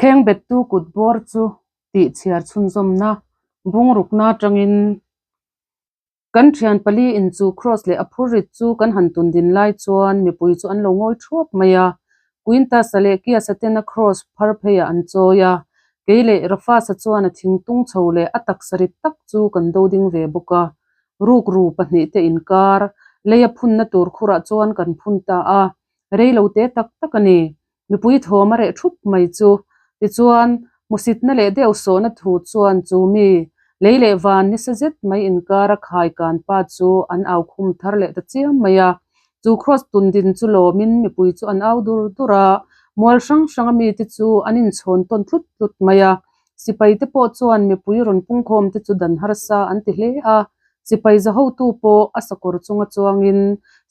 Khengbettu kut bawr chu tih chhiar chhunzawmna bungrukna atangin kan thian pali in chu kraws leh a phurrit chu kan han tun din lai chuan mipui chu an lo ngawi thuap mai a. Quintus-a leh Kias-a ten a kraws phar pheiah an chawi a, kei leh Rafas-a chuan a thingtung chho leh a taksa rit tak chu kan do ding ve bawk a. Rukru pahnihte inkar leia phunna tur khurah chuan kan phun ta a, rei lo te tak tak a ni. Mipui thawm a reh thup mai chu. Tichuan, hmusitna leh deuh sawhna thu chuan chu mi, lei leh van nisa zet mai inkara khai kan pa chu an au khum thar leh ta chiam mai a. Chu kraws tun din chu lawmin mipui chu an au dur dur a, mual hrang hranga mite chu an inchhawn tawn tlut tlut mai a. Sipai te pawh chuan mipui rawn pungkhawm te chu dan harsa an ti hle a, sipai za hotu pawh a sakawr chunga chuangin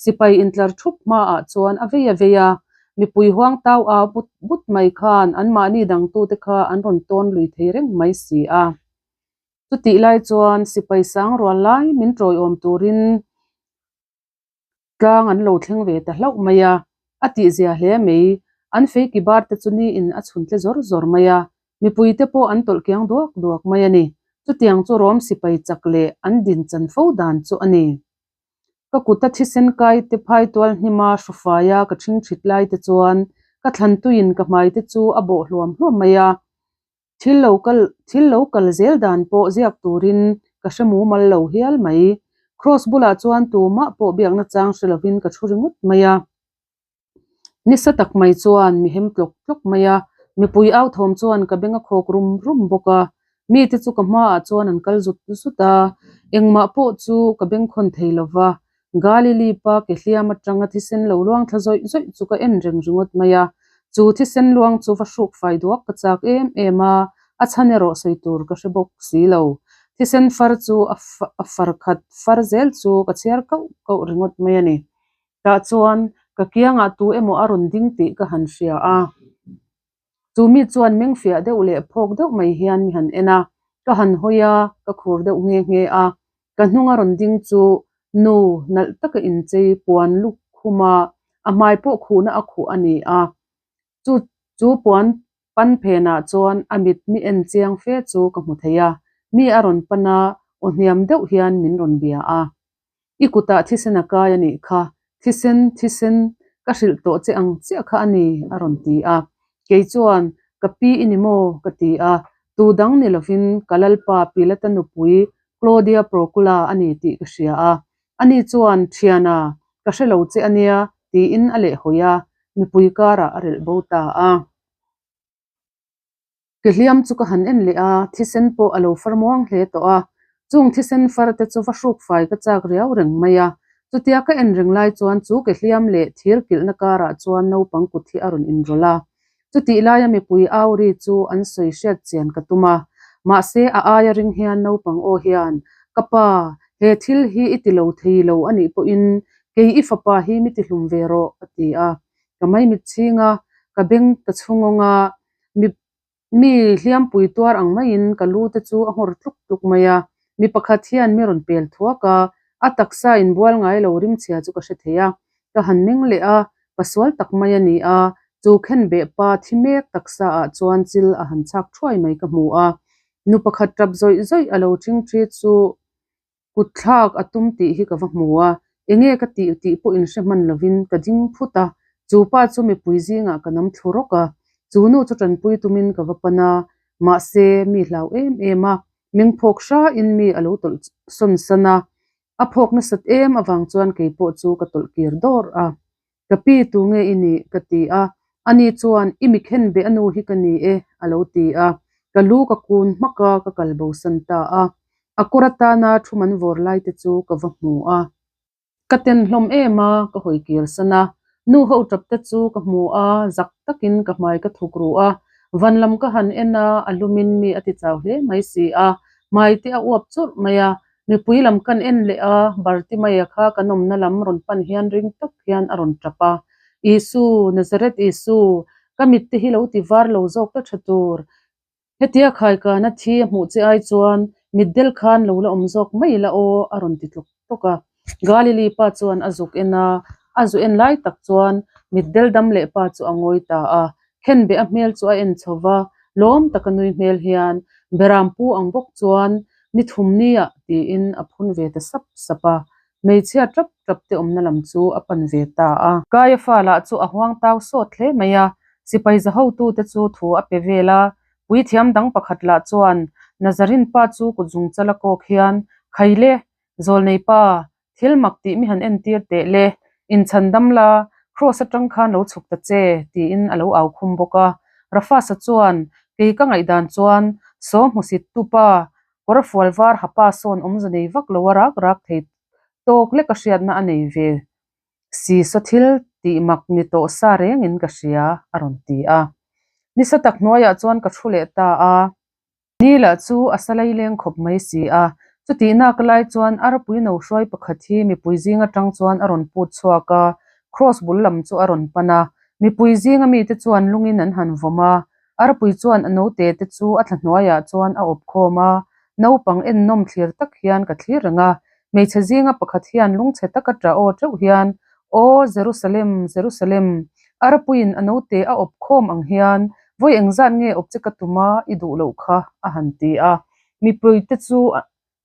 sipai intlar thup hmaah chuan a vei a vei a, mipui huang tau au but but mai khan anmahni dangtute kha an rawn tawn lui thei reng mai si a. Chutih lai chuan sipai sang rual lai min tawiawm turin Tlang an lo thleng ve ta hlauh mai a, a tihzia hle mai. An fei ki bar te chu niin a chhun tle zawr zawr mai a, mipui te pawh an tawlh kiang duak duak mai a ni. Chutiang chu Rom sipai chak leh an din chan fo dan chu a ni. Ka kuta thisen kai te phai tual hnima hrufaia ka ṭhing ṭhit lai te chuan ka thlan tuiin ka hmai te chu a bawh hluam hluam mai a. Thil lo kal thil lo kal zel dan pawh ziak turin ka hre mumal lo hial mai. Kraws bulah chuan tumah pawh biakna chang hre lovin ka thu ringawt mai a. Nisa tak mai chuan mi hem tlawk tlawk mai a, mipui au thawm chuan ka beng a khawk rum rum bawk a. Mite chu ka hmaah chuan an kal zut zut a, engmah pawh chu ka bengkhawn thei lova. Galili pa ke hliam atanga thisen lo luang thla zawih zawih chu ka en reng ringawt mai a, chu thisen luang chu va hruk fai duak ka chak em em a, a chhan erawh sawi tur ka hre bawk si lo. Thisen far chu a far khat far zel chu ka chhiar kauh kauh ringawt mai a ni. Tah chuan ka kiangah tu emaw a rawn ding tih ka han hria a. Chu mi chuan meng fiah deuh leh phawk deuh mai hian mi han en a, ka han hawi a, ka khur deuh nghe nghe a. Ka hnung a rawn ding chu nu nalh taka inchei puan luk khum a, a hmai pawh khuhna a khuh a ni a. Chu chu puan pan phenah chuan a mit mi en chiang fe chu ka hmu thei a, mi a rawn pan a, aw hniam deuh hian min rawn bia a. I kutah thisen a kai a nih kha, thisen, thisen, ka hrilh tawh che ang chiah kha a ni, a rawn ti a. Kei chuan, Ka pi i ni maw? ka ti a. Tu dang ni lovin ka lalpa Pilata nupui Claudia Procula a ni tih ka hria a. Ani chuan, Thiana, ka hre lo che a nia, tiin a lehhawi a, mipui karah a relh bo ta a. Ke hliam chu ka han en leh a, thisen pawh a lo far muang hle tawh a. Chung thisen far te chu va hruk fai ka chak riau reng mai a. Chutia ka en reng lai chuan chu ke hliam leh thir kilhna karah chuan naupang kut hi a rawn inrawlh a. Chutih laia mipui au ri chu an sawi hriat chian ka tum a. Mahse a aia ring hian naupang aw hian, Ka pa, he thil hi i ti lo thei lo a nih pawhin kei i fapa hi mi ti hlum ve rawh, a ti a. Ka maimit chhing a, ka beng ka chhungawng a, Mi mi hliampui tuar ang maiin ka lu te chu a nghawr tluk tluk mai a, mi pakhat hian mi rawn pel thuak a, a taksa inbual ngai lo rimchhia chu ka hre thei a, ka han meng leh a, pasual tak mai a ni a, chu khenbeh pa thi mek taksa ah chuan chil a han chhak thuai mai ka hmu a, nu pakhat tap zawih zawih a lo ṭhingṭhi chu Kut thlak a tum tih hi ka va hmu a, enge ka tih tih pawh inhre hman lovin ka ding phut a, chu pa chu mipui zingah ka nam thlu rawk a, chu nu chu tanpui tumin ka va pan a, mahse mi hlau em em a, meng phawk hrain mi a lo tawlh sawn san a, a phawk nasat em avang chuan kei pawh chu ka tawlh kir dawr a. Ka pi tu nge i nih? ka ti a, ani chuan i mi khen beh a nu hi ka ni e a lo ti a, ka lu ka kun hmak a, ka kal bosan ta a. A kawr atana thu man vawr lai te chu ka va hmu a. Ka ten hlawm em a, ka hawi kir san a. Nu ho tap te chu ka hmu a, zak takin ka hmai ka thuk ru a. Van lam ka han en a, a lumin mi a ti chau hle mai si a, hmai te a uap churh mai a. Mipui lam kan en leh a, Bartimaia kha kan awmna lam rawn pan hian ring tak hian a rawn tap a, Isu, Nazareth Isu, ka mitte hi lo ti var lo zawk ta tha tur. Hetia khaikana thi a hmuh che ai chuan mitdel khan lo la awm zawk mai la aw, a rawn ti tlawk tlawk a. Galili pa chuan a zuk en a, a zu en lai tak chuan mitdel dam leh pa chu a ngawi ta a. Khenbeh a hmel chu a en chho va. Lawm taka nui hmel hian Beram pu ang bawk chuan ni thum nia tiin a phun ve ta sap sap a. Hmeichhia tap tap te awmna lam chu a pan ve ta a. Kaiafa lah chu a huang tau sawt hle mai a, sipai za hotute chu thu a pe vel a. Puithiam dang pakhat lah chuan Nazarin pa chu kut zung chala kawk hian, Khaile, Zawlnei pa, thil mak tih mi han entir teh le, inchhan dam la, Kraws atang khan lo chhuk ta che, tiin a lo au khum bawk a. Rafasa chuan, Kei ka ngaihdan chuan, saw hmusit tu pa, kawr fual var ha pa sawn awmze nei vak lo a rak rak thei tawk lek a hriatna a nei ve si saw thil tih mak ni tawh sa rengin ka hria, a rawn ti a. Nisa tak hnuaiah chuan ka thu leh ta a. Ni lah chu a sa laileng khawp mai si a, chutih nak lai chuan arpui no hruai pakhat hi mipui zing atang chuan a rawn put chhuak a, Kraws bul lam chu a rawn pan a. Mipui zinga mite chuan lungin an han vawm a, arpui chuan a note te chu a thla hnuaiah chuan a awp khawm a, naupang ennawm thlir tak hian ka thlir reng a, hmeichhe zinga pakhat hian lungchhe taka ṭah aw ṭeuh hian, Aw Jerusalem, Jerusalem, arpuiin a note a awp khawm ang hian vawi engzat nge awp che ka tum a, i duh loh kha, a han ti a. Mipuite chu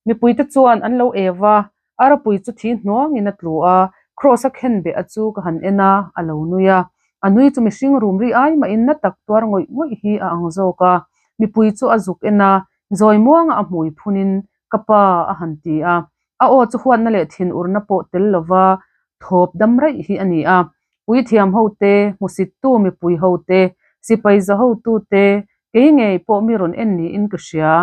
mipuite chuan an lo eu a, arpui chu thi hnuangin a tlu a, Kraws a khen beh a chu ka han en a, a lo nui a. A nui chu mihring rum ri ai mahin na tak tuar ngawih ngawih hi a ang zawk a. Mipui chu a zuk en a, zawi muanga a hmui phunin, Ka pa, a han ti a. A aw chu huatna leh thinurna pawh tel lova thawp dam raih hi a ni a. Puithiam ho te, hmusittu mipui ho te, sipai za hotu te, kei ngei pawh mi rawn en niin ka hria.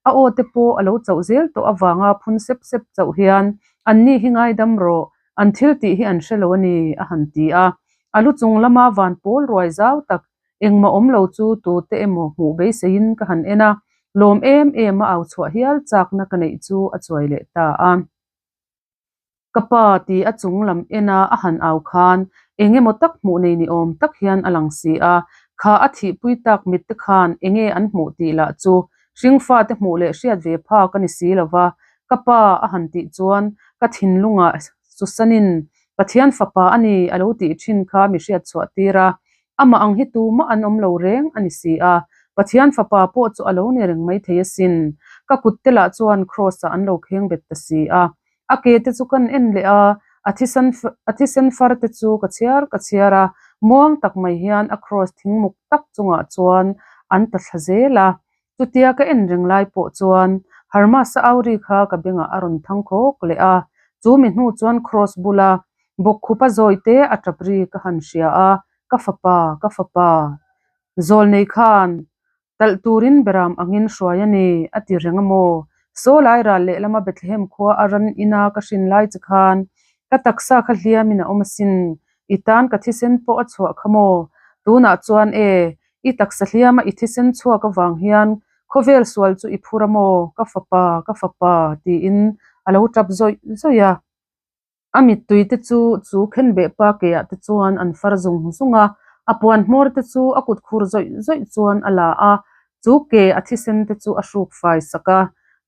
A aw te pawh a lo chauh zel tawh avanga phun sep sep chauh hian, Anni hi ngaidam rawh, an thil tih hi an hre lo a ni, a han ti a. A lu chung lama van pawl ruai zau tak Engmah awm lo chu tute emaw hmuh beiseiin ka han en a, lawm em em a au chhuah hial chakna ka neih chu a chuai leh ta a. Ka pa ti a chung lam en a a han au khan eng emaw tak hmuh nei ni awm tak hian a lang si a, kha a thihpui tak mit te khan enge an hmuh tih lah chu hringfate hmuh leh hriat ve phak a ni si lo va, ka pa a han tih chuan ka thinlungah Susanin Pathian fapa a ni a lo tih thin kha mi hriat chhuah tir a, Amah ang hi tumah an awm lo reng a ni si a, Pathian fapa pawh chu a lo ni reng maithei asin. Ka kut te lah chuan Kraws-ah an lo kheng bet ta si a. A ke te chu kan en leh a, a thisen a thisen far te chu ka chhiar ka chhiar a, muang tak mai hian a Kraws thingmuk tak chungah chuan an ta thla zel a. Chutia ka en reng lai pawh chuan Hermas-a auri kha ka bengah a rawn thang khawk leh a, chu mi hnu chuan Kraws bula bawkkhupa zawi te a tap ri ka han hria a, Ka fapa, ka fapa, zawlnei khan talh turin beram angin hruai a ni, a ti reng a maw? Saw lai ral lehlama Bethlehem khua a ran ina ka hrin lai che khan ka taksa kha hliamin a awm asin, i tan ka thisen pawh a chhuah kha maw? Tunah chuan e, I taksa hliama i thisen chhuak avang hian khawvel sual chu i phur a maw? Ka fapa, ka fapa, tiin a lo tap zawih zawih a. A mittui te chu chu khenbeh pa keah te chuan an far zung zung a, a puan hmawr te chu a kut khur zawih zawih chuan a la a, chu ke a thisen te chu a hruk fai sak a.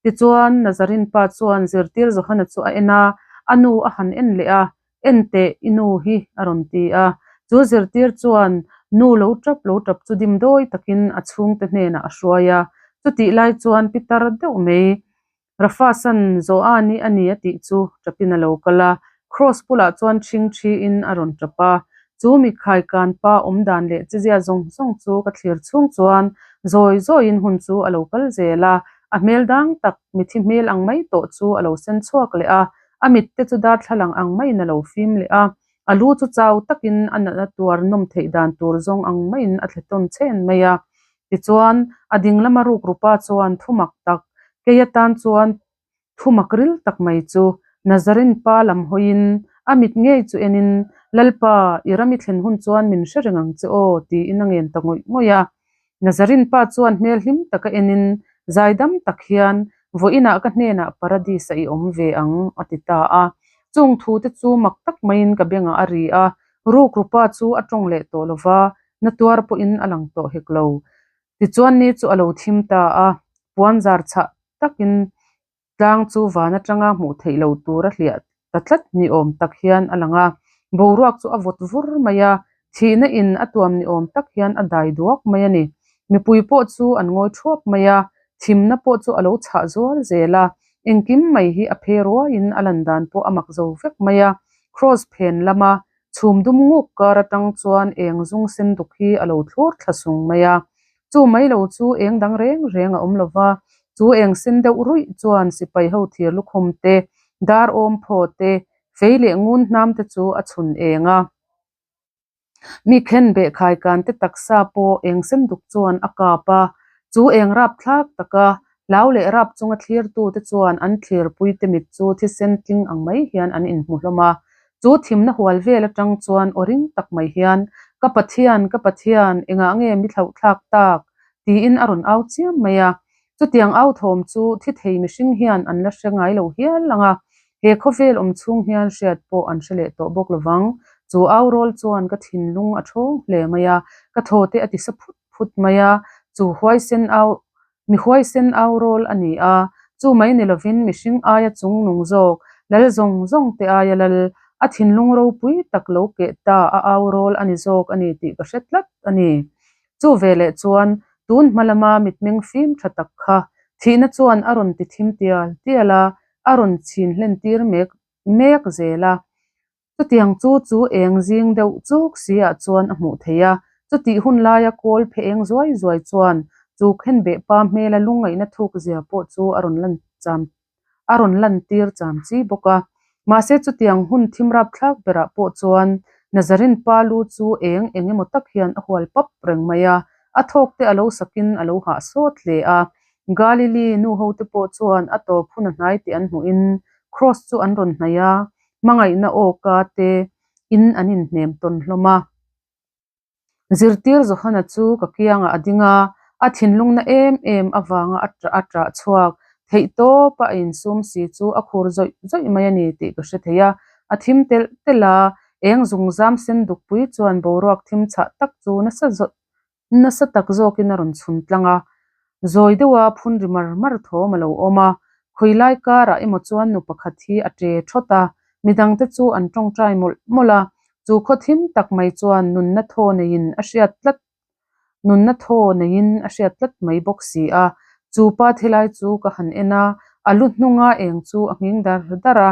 Tichuan, Nazarin pa chuan zirtir Johana chu a en a, a nu a han en leh a, En teh, i nu hi, a rawn ti a. Chu zirtir chuan nu lo tap lo tap chu dimdawi takin a chhungte hnenah a hruai a. Chutih lai chuan pitar deuh mai, Rafasan Joani a ni a tih chu tapin a lo kal a. Kraws bulah chuan ṭhing ṭhiin a rawn tap a. Chu mi khaikan pa awm dan leh chizia zawng zawng chu ka thlir chhung chuan zawi zawiin hun chu a lo kal zel a. A hmel dang tak, mithi hmel ang mai tawh chu a lo sen chhuak leh a. A mit te chu darthlalang ang maiin a lo fim leh a, a lu chu chau takin a natna tuar nawm theih dan tur zawng ang maiin a thle tawn chhen mai a. Tichuan, a ding lama rukrupa chuan thu mak tak, kei atan chuan thu mak ril tak mai chu Nazarin pa lam hawiin a mit ngei chu enin, Lalpa, i ram i thlen hun chuan min hre reng ang che aw, tiin a ngen ta ngawih ngawih a. Nazarin pa chuan hmel hlim taka enin zaidam tak hian, Vawiinah ka hnenah Paradis-a i awm ve ang, a ti ta a. Chung thute chu mak tak maiin ka bengah a ri a, rukrupa chu a tawng leh tawh lo va, na tuar pawhin a lang tawh hek lo. Tichuan ni chu a lo thim ta a, puanzar chhah takin Tlang chu van atanga hmuh theih lo tur a hliah ta tlat ni awm tak hian a lang a, boruak chu a vawt vur mai a, thihna in a tuam ni awm tak hian a dai duak mai a ni. Mipui pawh chu an ngawi thuap mai a, thimna pawh chu a lo chhah zual zel a, engkim mai hi a phe ruaiin a lan dan pawh a mak zo vek mai a. Kraws phen lama chhum dum nguk kar atang chuan eng zung sen duk hi a lo thlur thla sung mai a. Chu mai lo chu eng dang reng reng a awm lo va, chu eng sen deuh ruih chuan sipai ho thir lukhum te, dar awm phaw te, fei leh ngun hnam te chu a chhun eng a. Mi khen beh khaikan te taksa pawh eng sen duk chuan a kap a, chu eng rap thlak taka hlau leh rap chunga thlirtu te chuan an thlirpui te mit chu thisen tling ang mai hian an inhmu hlawm a. Chu thimna hual vel atang chuan aw ring tak mai hian, Ka Pathian, ka Pathian, engah nge mi thlauhthlak tak? tiin a rawn au chiam mai a. Chutiang au thawm chu thi thei mihring hian an la hre ngai lo hial ang a, he khawvel awm chhung hian hriat pawh an hre leh tawh bawk lovang. Chu au rawl chuan ka thinlung a thawng hle mai a, ka thaw te a ti sa phut phut mai a, chu huaisen au mi huaisen au rawl a ni a, chu mai ni lovin mihring aia chung nung zawk, lal zawng zawng te aia lal, a thinlung ropui tak lo keh ta a au rawl a ni zawk a ni tih ka hre tlat a ni. Chu veleh chuan tun hma lama mitmeng fim tha tak kha thihna chuan a rawn ti thim tial tial a, a rawn chhin hlen tir mek mek zel a. Chutiang chu chu eng zing deuh chuk si ah chuan a hmuh theih a, chutih hun laia kawl phe eng zuai zuai chuan chu khenbeh pa hmela lungngaihna thuk zia pawh chu a rawn lan cham a rawn lan tir cham chi bawk a. Mahse chutiang hun thim rapthlak berah pawh chuan Nazarin pa lu chu eng eng emaw tak hian a hual pap reng mai a, a thawk te a lo sakin a lo hah sawt hle a. Galili nu ho te pawh chuan a tawp hun a hnai tih an hmuhin Kraws chu an rawn hnaih a, hmangaihna awka te in an inhnem tawn hlawm a. Zirtir Johana chu ka kiangah a ding a, a thinlungna em em avanga a a ṭah chhuak theih tawpa a insum si chu a khur zawih zawih mai a ni tih ka hre thei a. A thim telh telh a, eng zungzam sen dukpui chuan boruak thim chhah tak chu nasa zawh Nasa tak zawkin a rawn chhun tlang a, zawi deuha phun ri mar mar thawm a lo awm a, khawi lai karah emaw chuan nu pakhat hi a ṭe ṭhawt a, midangte chu an ṭawngṭai mawlh mawlh a, chu khaw thim tak mai chuan nunna thaw neiin a hriat tlat nunna thaw neiin a hriat tlat mai bawk si a, chu pa thilai chu ka han en a, a lu hnunga eng chu a nghing dar dar a,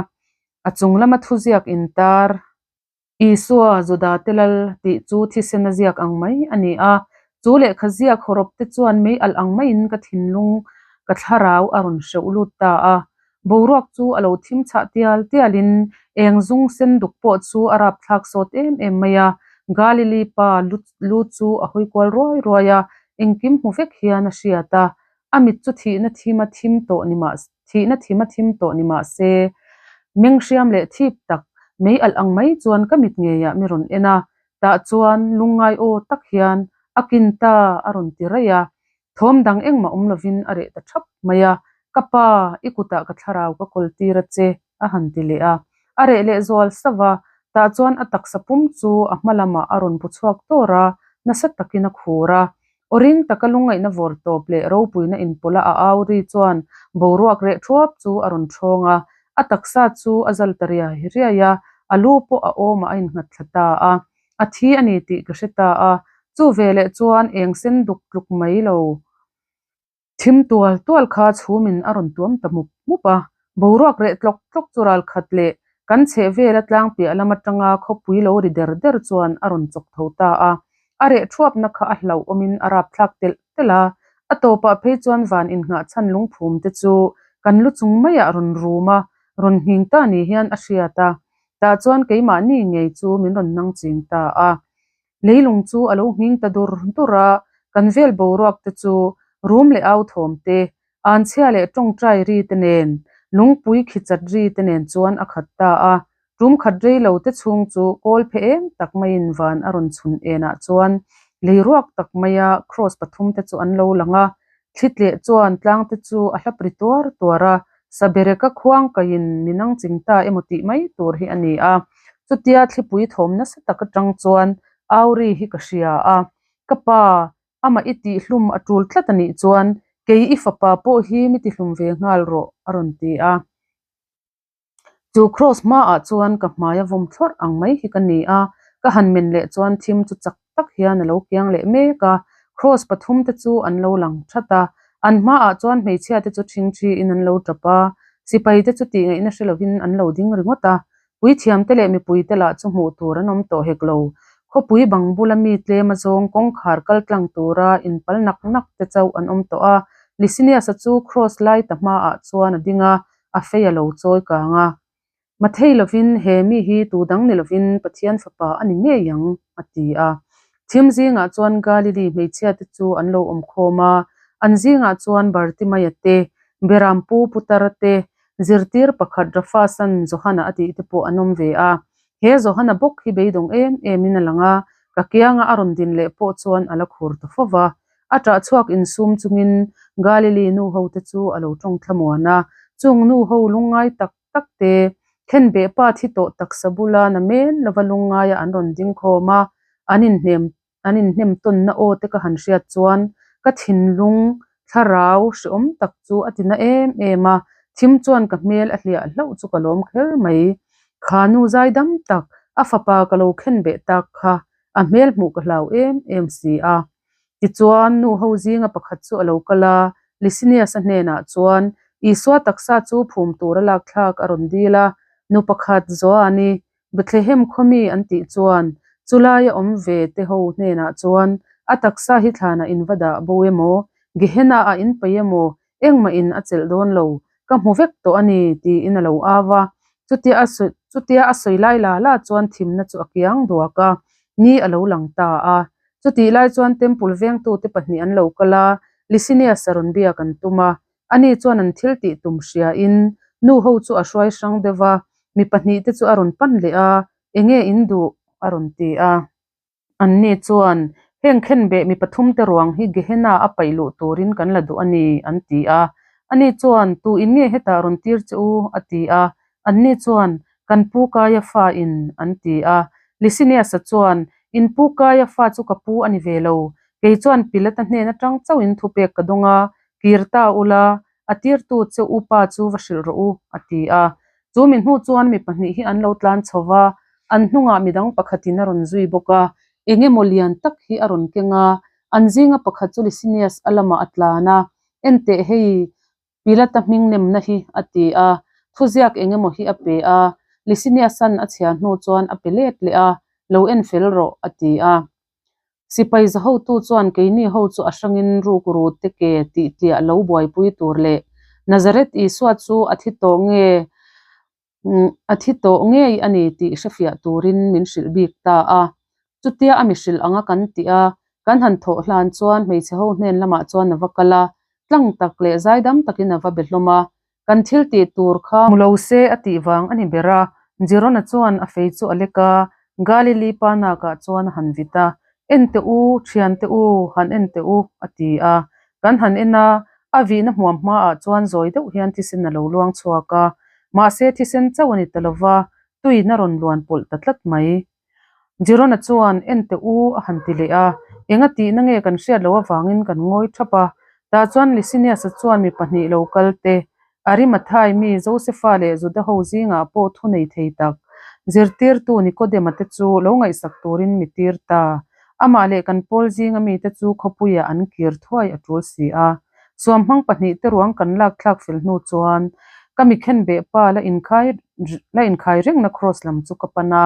a chung lama thuziak intar. Isua, Judate lal, tih chu thisen a ziak ang mai a ni a. Chu lehkha ziak hawrawp te chuan mei alh ang maiin ka thinlung, ka thlarau a rawn hreuh lut ta a. Boruak chu a lo thim chhah tial tialin eng zung sen duk pawh chu a rapthlak sawt em em mai a. Galili pa lu chu a hawi kual ruai ruai a, engkim hmu vek hian a hriat a. A mit chu thihna thim a thim tawh ni mah thihna thim a thim tawh ni mah se, meng hriam leh thip tak mei alh ang mai chuan ka mit ngeiah mi rawn en a, tah chuan lungngai aw tak hian a kin ta a rawn ti raih a, thawm dang engmah awm lovin a reh ta thap mai a, ka pa, i kutah ka thlarau ka kawl tir a che a han ti leh a, a reh leh zual sauh a, tah chuan a taksa pum chu a hma lamah a rawn bu chhuak tawr a, nasa takin a khur a, Aw ring taka lungngaihna vawr tawp leh ropuina inpawlh a a au ri chuan boruak reh thuap chu a rawn thawng a, a taksa chu a zal ta riai riai a, a lu pawh a awmah a innghat thla ta a, a thi a ni tih ka hre ta a, chu veleh chuan eng sen duk tluk mai lo. Thim tual tual kha chhumin a rawn tuam ta mup mup a, boruak reh tlawk tlawk chu ral khat leh kan chheh vela tlang piah lam atanga khawpui lo ri der der chuan a rawn chawk tho ta a, a reh thuapna kha a hlauh awmin a rapthlak telh telh a, a tawpah phei chuan van innghah chhan lungphum te chu kan lu chung maiah rawn rum a, rawn nghing ta ni hian a hriat a, tah chuan keimahni ngei chu min rawn nang ching ta a. Leilung chu a lo nghing ta dur dur a, kan vel boruak te chu rum leh au thawm te, anchhia leh tawngtai ri te nen, lungpui khichat ri te nen chuan a khat ta a. Tum khat rei lo te chhung chu kawl phe eng tak maiin van a rawn chhun enah chuan lei ruak tak maia kraws pathum te chu an lo lang a, thli tleh chuan tlang te chu a hlap ri tuar tuar a, Sabereka khuang kaiin mi nang ching ta emaw tih mai tur hi a ni a, chutia thlipui thawm nasa tak atang chuan Auri hi ka hria a, ka pa, amah i tihhlum a tul tlat a nih chuan kei i fapa pawh hi mi tihlum ve nghal rawh a rawn ti a. Chu kraws hmaah chuan ka hmai a vawm thlawrh ang mai hi ka ni a, ka han men leh chuan thim chu chak tak hian a lo kiang leh mek a. Kraws pathumte chu an lo lang that a, an hmaah chuan hmeichhiate chu ṭhingṭhiin an lo ṭap a, sipaite chu tihngaihna hre lovin an lo ding ringawt a. Puithiamte leh mipuite lah chu hmuh tur an awm tawh hek lo. Khawpui bang bula mi tlem azawng kawngkhar kal tlang tura inpal nak nak te chauh an awm tawh a. Licinius-a chu kraws lai ta hmaah chuan a ding a, a fei a lo chawi kang a. Mathei lovin he mi hi tu dang ni lovin Pathian fapa a ni ngei ang, a ti a. Thim zingah chuan Galili hmeichhiate chu an lo awm khawm a, an zingah chuan Bartimaia te, Berampu Putara te, zirtir pakhat Rafasan Johana a tih te pawh an awm ve a. He Johana bawk hi beidawng em emin a lang a, ka kianga a rawn din leh pawh chuan a la khur ta fo va. A ṭah chhuak insum chungin Galili nu hote chu a lo ṭawng thlamuan a, chung nu ho lungngai tak tak te, khenbeh pa thi tawh taksa bula na men lova lungngaia an rawn ding khawm a, an inhnem an inhnem tawnna aw te ka han hriat chuan ka thinlung thlarau hreawm tak chu a ti na em em a, thim chuan ka hmel a hliah hlauh chu ka lawm kher mai. Kha nu zaidam tak, a fapa ka lo khenbeh tak kha a hmel hmuh ka hlau em em si a. Tichuan, nu ho zinga pakhat chu a lo kal a, Licinius-a hnenah chuan Isua taksa chu phum tura lak thlak a rawn dil a, nu pakhat Joani, Bethlehem khawmi an tih chuan chulaia awm ve te ho hnenah chuan a taksa hi thlanah in va dah bo emaw, Gehenna-ah in paih emaw, engmah in a chelh dawn lo, ka hmu vek tawh a ni, tiin a lo au a. Chutia a sawi chutia a sawi lai la la chuan thimna chu a kiang duak a, ni a lo lang ta a. Chutih lai chuan Temple vengtute pahnih an lo kal a, Licinius-a rawn biak an tum a. Ani chuan an thil tih tum hriain nu ho chu a hruai hrang deuh a, mi pahnihte chu a rawn pan leh a, Enge in duh? a rawn ti a. Anni chuan, Heng khenbeh mi pathumte ruang hi Gehenna a paih luh turin kan la duh a ni, an ti a. Ani chuan, Tu in nge hetah rawn tir che u? a ti a. Anni chuan, Kan pu Kaiafa in, an ti a. Licinius-a chuan, In pu Kaiafa chu ka pu a ni ve lo. Kei chuan Pilata hnen atang chauhin thupek ka dawng a, kir ta ula, a tirtu che u pa chu va hrilh rawh u, a ti a. Chu mi hnu chuan mi pahnih hi an lo tlan chho va, an hnungah midang pakhatin a rawn zui bawk a, eng emaw lian tak hi a rawn keng a, an zinga pakhat chu Licinius a lamah a tlan a, Enteh hei, Pilata hming nemna hi, a ti a, thuziak eng emaw hi a pe a, Licinius-a'n a chhiar hnu chuan a pe let leh a, Lo en fel rawh, a ti a. Sipai zahotu chuan keini ho chu a hrangin rukru te ke tih tliah lo buaipui tur leh Nazareth Isua chu a thi tawh nge a thi tawh ngei a ni tih hrefiah turin min hrilh bik ta a. Chutia a mi hrilh anga kan tih a, kan han thawh hlan chuan hmeichhe ho hnen lamah chuan a va kal a, tlang tak leh zaidam takin a va be hlawm a, Kan thil tih tur kha hmu lo se a tih vang a ni ber a, Jirona chuan a fei chu a lek a, Galili pa nakah chuan a han vit a, En teh u, thian teh u, han en teh u, a ti a. Kan han en a, a vihna hmuam hmaah chuan zawi deuh hian thisen a lo luang chhuak a, mahse thisen chauh a ni ta lo va, tuin a rawn luan pawlh ta tlat mai. Jirona chuan, En teh u, a han ti leh a. Enga tihna nge kan hriat loh avangin kan ngawi thap a. Tah chuan Licinius-a chuan mi pahnih lo kal te, Arimathai mi Josefa leh Juda ho zingah pawh thu nei thei tak, zirtirtu Nikodema te chu lo ngaihsak turin mi tir ta. Amah leh kan pawl zinga mite chu khawpuiah an kir thuai a tul si a. Suamhmang pahnih te ruang kan lak thlak fel hnu chuan ka mi khenbeh pa la inkhai la inkhai rengna kraws lam chu ka pan a.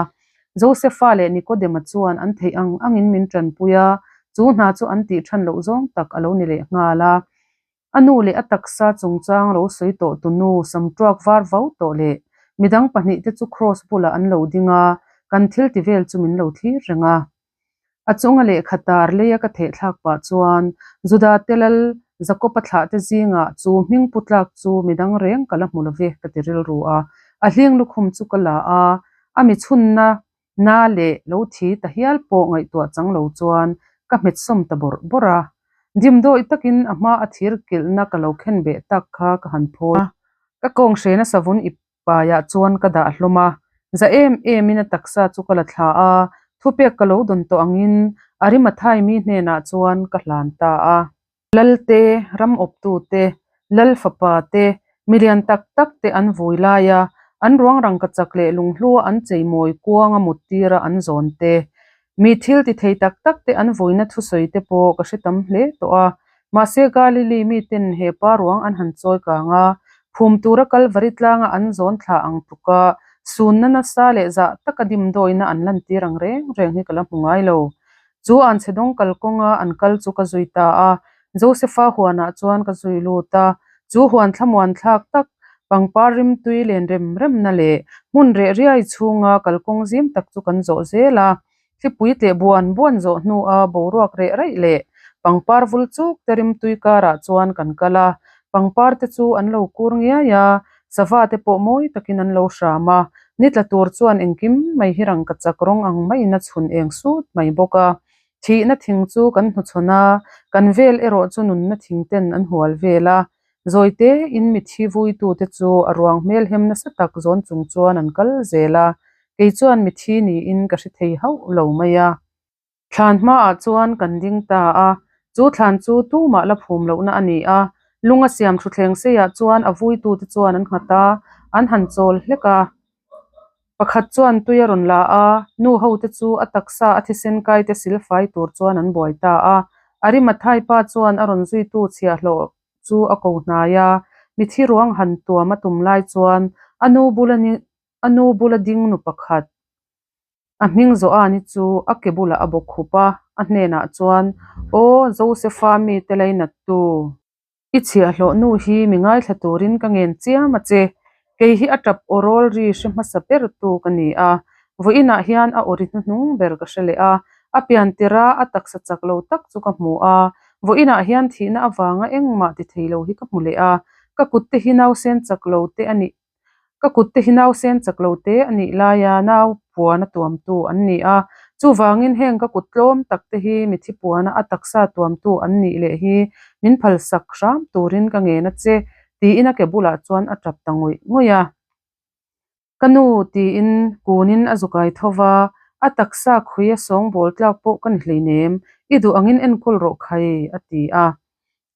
Josefa leh Nikodema chuan an theih ang angin min tanpui a, chu hna chu an tih than loh zawng tak a lo ni leh nghal a. A nu leh a taksa chungchang lo sawi tawh tu nu samtuak var vau tawh leh midang pahnih te chu kraws bulah an lo ding a, kan thil ti vel chu min lo thlir reng a. A chunga lehkha tar leia ka theh thlak pah chuan Juda te lal Jakob-a thlah te zingah chu hming pu tlak chu midang reng ka la hmu lo ve ka ti rilru a. A hling lukhum chu ka la a, a mi chhunna na leh lo thi ta hial pawh ngaihtuah chang lo chuan ka hmet sawm ta bawrh bawrh a. Dimdawi takin a hma a thir kilhna ka lo khen beh tak kha ka han phawi a, ka kawng hrena savun ip Paiah chuan ka dah hlawm a, za em emin a taksa chu ka la thla a, thupek ka lo dawn tawh angin Arimathai mi hnenah chuan ka hlan ta a. Lalte, ram awptute, lal fapa te, milian tak tak te an vui lai a, an ruang rangkachak leh lunghlua an cheimawi kuanga mut tira an zawn te. Mi thil ti thei tak tak te an vawiina thusawi te pawh ka hre tam hle tawh a. Mahse Galili miten he pa ruang an han chawi kang a, phum tura Kalvari tlanga an zawn thla ang tluka sunna nasa leh zah taka dimdawina an lantir ang reng reng hi ka la hmu ngai lo. Chu anchhe dawng kalkawnga an kal chu ka zui ta a, Josefa huanah chuan ka zui lut a, chu huan thlamuan thlak tak, pangpar rimtui len rem remna leh hmun reh riai chhunga kalkawng zim tak chu kan zawh zel a. Thlipui tleh buan buan zawh hnua boruak reh raih leh pangpar vul chuk te rimtui karah chuan kan kal a, pangpar te chu an lo kur ngiai a, sava te pawh mawi takin an lo hram a, ni tla tur chuan engkim mai hi rangkachak rawng ang maiin a chhun eng sut mai bawk a. Thihna thing chu kan hnuchhawn a, kan vel erawh chu nunna thing ten an hual vel a. Zawi tein mithi vuitute chu a ruang hmel hem nasa tak zawn chung chuan an kal zel a, kei chuan mithi niin ka hre thei hauh lo mai a. Thlan hmaah chuan kan ding ta a, chu thlan chu tumah la phum lohna a ni a, lunga siam thutthleng seiah chuan a vuitute chuan an nghat a, an han chawl hlek a. Pakhat chuan tui a rawn la a, nu ho te chu a taksa a thisen kai te sil fai tur chuan an buai ta a. Arimathai pa chuan a rawn zuitu chhiahhlawh chu a ko hnai a, mithi ruang han tuam a tum lai chuan a nu bula a nu bula ding nu pakhat a hming Joani chu a ke bulah a bawk khup a, a hnenah chuan, Aw Josefa mite lainattu! I chhiahhlawh nu hi mi ngaithla turin ka ngen chiam a che. Kei hi a tap aw rawl ri hre hmasa ber tu ka ni a. Vawiinah hian a aw ri hnuhnung ber ka hre leh a. A pian tirh a a taksa chak lo tak chu ka hmu a. Vawiinah hian thihna avanga engmah ti thei lo hi ka hmu leh a. Ka kut te hi nausen chak lo te a nih Ka kut te hi nausen chak lo te a nih laia nau puana tuamtu an ni a, chuvangin heng ka kut tlawm tak te hi mithi puana a taksa tuamtu an nih leh hi min phalsak hram turin ka ngen a che, tiin a ke bulah chuan a tap ta ngawih ngawih a. Ka nu tiin kunin a zukai tho va, a taksa khui a sawngbawl tlak pawh ka ni hleinem, i duh angin enkawl rawh khai, a ti a.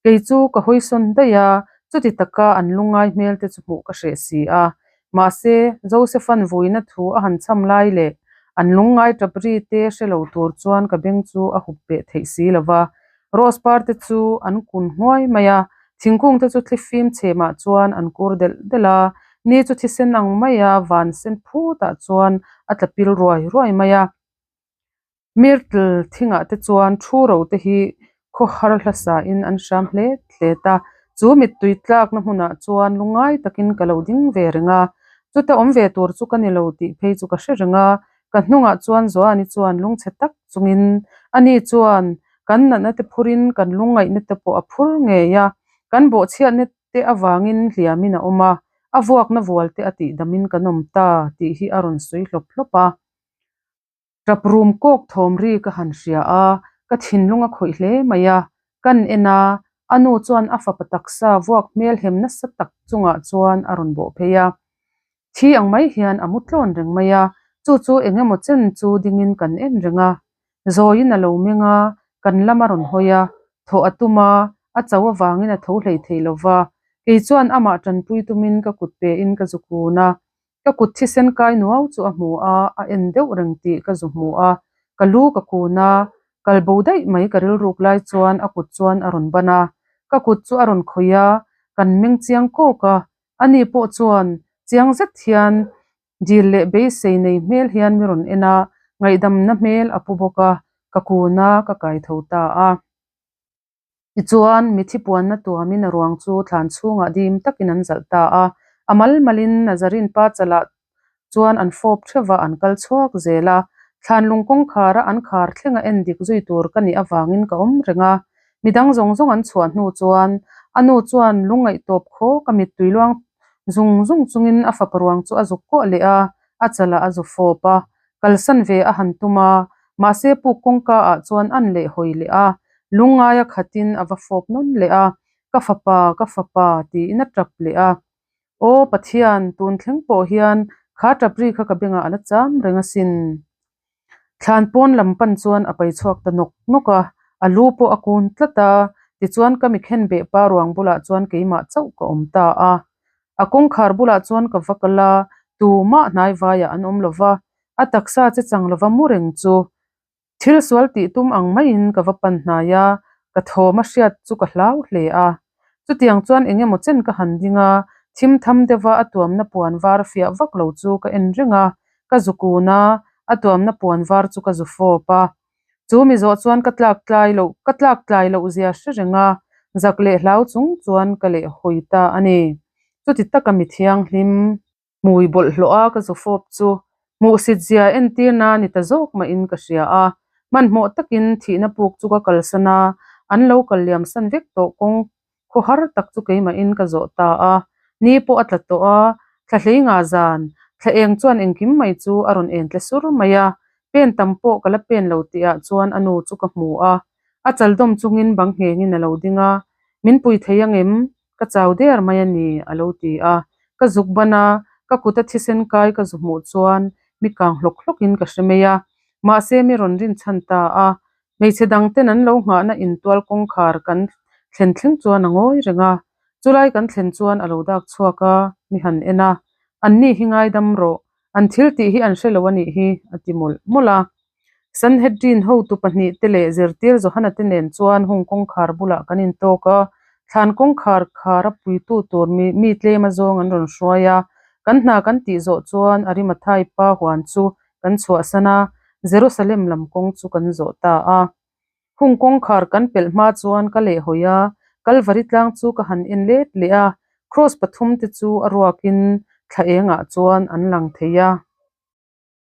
Kei chu ka hawisawn daih a, chuti taka an lungngai hmel te chu hmuh ka hreh si a. Mahse, Josepha'n vuina thu a han cham lai leh an lungngai tap ri te hre lo tur chuan ka beng chu a hup beh theih si lo va. Rose par te chu an kun nghuai mai a, thingkung te chu thlifim chhemah chuan an kur delh delh a, ni chu thisen ang maia van sen phutah chuan a tla pil ruai ruai mai a. Myrtle thingah te chuan thu ro te hi khawhar hlasa in an hram hlet hlet a, chu mittui tlakna hmunah chuan lungngai takin ka lo ding ve reng a, chuta awm ve tur chu ka ni lo tih phei chu ka hre reng a, ka hnungah chuan Joani chuan lungchhe tak chungin ani chuan kan natna te phurin kan lungngaihna te pawh a phur ngei a, kan bawhchhiatna te avangin hliamin a awm a, a vuakna vual te a tihdamin kan awm ta tih hi a rawn sawi hlawp hlawp a. Tap rum kawk thawm ri ka han hria a, ka thinlung a khawih hle mai a. Kan en a, a nu chuan a fapa taksa vuak hmel hem nasa tak chungah chuan a rawn bawh phei a. Thi ang mai hian a mu tlawn reng mai a, chu chu eng emaw chen chu dingin kan en reng a. Zawiin a lo meng a, kan lam a rawn hawi a, thawh a tum a, a cho avangin a tho hlei thei lo va. Kei chuan amah tanpui tumin ka kut pein ka zu kun a, Ka kut thisen kai nuau chu a hmu a, a en deuh reng tih ka zu hmu a, ka lu ka kun a, kal bo daih mai ka rilruk lai chuan a kut chuan a rawn ban a, ka kut chu a rawn khawih a, kan meng chiang kawk a, ani pawh chuan chiang zet hian dil leh beisei nei hmel hian mi rawn en a, ngaihdamna hmel a pu bawk a, ka kun a, ka kai tho ta a. Tichuan, mithi puanna tuamin a ruang chu thlan chhungah dim takin an zalh ta a. A mal malin Nazarin pa chalah chuan an fawp theuh a, an kal chhuak zel a. Thlan lung kawngkhara an khar thlenga en dik zui tur ka nih avangin ka awm reng a. Midang zawng zawng an chhuah hnu chuan a nu chuan lungngaih tawp khawk a mittui luang zung zung chungin a fapa ruang chu a zuk kuah leh a, a chalah a zu fawp a. Kalsan ve a han tum a, mahse puk kawngka ah chuan an leh hawi leh a, lungngaia khatin a va fawp nawn leh a, Ka fapa, ka fapa tiin a tap leh a. Aw Pathian, tun thleng pawh hian kha tap ri kha ka bengah a la cham reng asin. Thlan pawn lam pan chuan a pai chhuak ta nawk nawk a, a lu pawh a kun tlat a, tichuan ka mi khen beh pa ruang bulah chuan keimah chauh ka awm ta a. A kawngkhar bulah chuan ka va kal a, tumah hnaivaiah an awm lo va, a taksa che chang lova mu reng chu. Thil sual tih tum ang maiin ka va pan hnai a, ka thawm a hriat chu ka hlau hle a. Chutiang chuan eng emaw chen ka han ding a, thim tham deuha a tuamna puan var fiah vak lo chu ka en reng a, ka zu kun a, a tuamna puan var chu ka zu fawp a. Chu mi zawh chuan ka tlak tlai loh ka tlak tlai loh zia hre reng a, zak leh hlau chung chuan ka leh hawi ta a ni. Chuti taka mi thianghlim. Hmui bawlhhlawh a ka zu fawp chu hmuhsit zia entirna ni ta zawk mahin ka hria a, hmanhmawh takin thihna puk chu ka kalsan a, an lo kal liam san vek tawh kawng khaw har tak chu keimahin ka zawh ta a, ni pawh a tla tawh a, thla hlei nga zan, thla eng chuan engkim mai chu a rawn en tle sur mai a, pen tam pawh ka la pen lo tihah chuan a nu chu ka hmu a, a chal dawm chungin bang nghengin a lo ding a, min pui thei angem? Ka chau der mai a ni, a lo ti a. Ka zuk ban a, ka kuta thisen kai ka zu hmuh chuan mi kang hlawk hlawkin ka hre mai a. Mahse mi rawn rin chhan ta a. Hmeichhe dang ten an lo nghahna intual kawngkhar kan thlen thleng chuan a ngawi reng a. Chulai kan thlen chuan a lo dak chhuak a, mi han en a. Anni hi ngaidam rawh, an thil tih hi an hre lo a nih hi, a ti mawlh mawlh a. Sanhedrin hotu pahnihte leh zirtir Johana te nen chuan hung kawngkhar bulah kan intawk a, thlan kawngkhar khar a puitu tur mi mi tlem azawng an rawn hruai a. Kan hna kan tih zawh chuan Arimathai pa huan chu kan chhuahsan a, Jerusalem lam kawng chu kan zawh ta a. Hung kawngkhar kan pelh hma chuan ka lehhawi a, Kalvari tlang chu ka han en let leh a, Kraws pathum te chu a ruakin thla engah chuan an lang thei a.